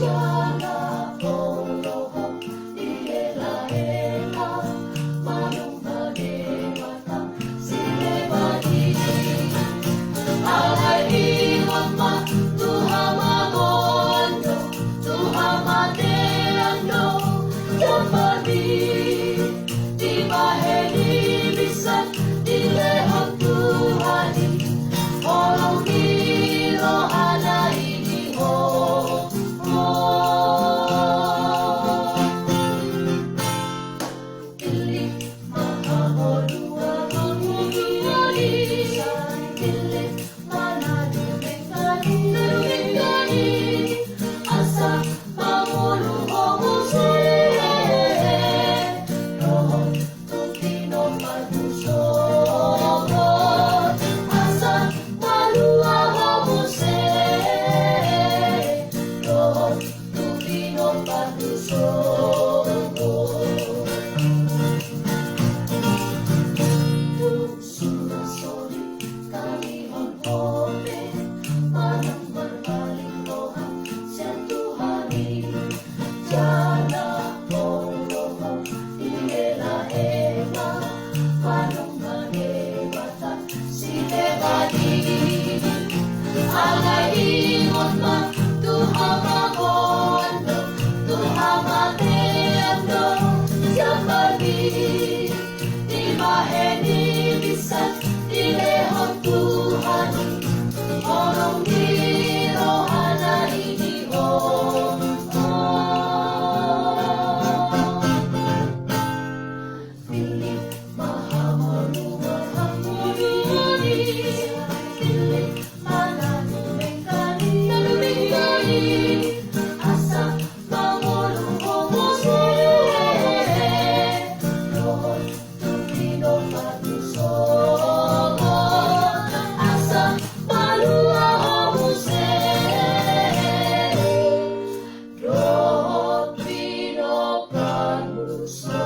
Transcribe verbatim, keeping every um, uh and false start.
Jala olo ho dihela-hela manumba Debata silehon i. Alai ingot ma tu hamagoan do, tu hamatean do jambar i. Dibahen i binsan dilehon Tuhan i holong ni rohana i di ho. Pillit ma hangoluan i, pillit ma na dumenggan i, dumenggan i, asa mangolu ho muse dohot tu pinompar ni sogot, asa malua ho muse dohot tu pinompar ni sogot. Tung sura soli hami on ope manang marpaling roha sian Tuhan i. Jala olo ho dihela-hela manumba Debata silehon i. Alai ingot ma tu hamagoan do, tu hamatean do jambar i. Dibahen i binsan dilehon Tuhan i holong ni rohana i di ho. Pillit ma hangoluan i, pillit ma na dumenggan i, dumenggan i, asa mangolu ho muse dohot tu pinompar ni sogot, asa malua ho muse dohot pinompar ni sogot.